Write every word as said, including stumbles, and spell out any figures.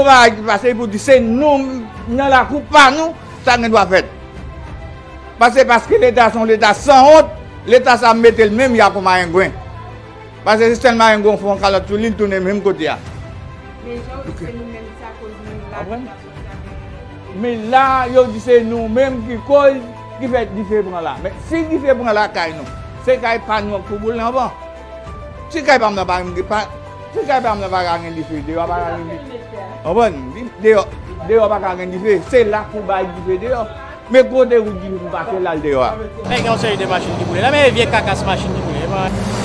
Bagay ki pase pou di se nou nan lakou pa nou, sa gen dwa fèt. Paske, paske Leta se yon Leta sanwont, Leta sa mete l menm ya kou marengwen. Paske se sèl marengwen fè yon kalòt sou li, l tounen menm kote a. Men jan w di se nou menm ki sa koz men la. Men la, yo di se nou menm ki koz ki fè dife pran la. Men si dife pran lakay nou, se kay pa nou k pou boule anvan. Si kay pa m nan pa, pa, si kay pa m nan pa ka gen dife, deyò pa ka gen dife. Konprann? Deyò, deyò pa ka gen dife. Se la pou bay dife deyò. Men kote wout dife pou pase la, l deyò a. Men gen yon seri de machin ki boule la, men vye kakas machin ki boule.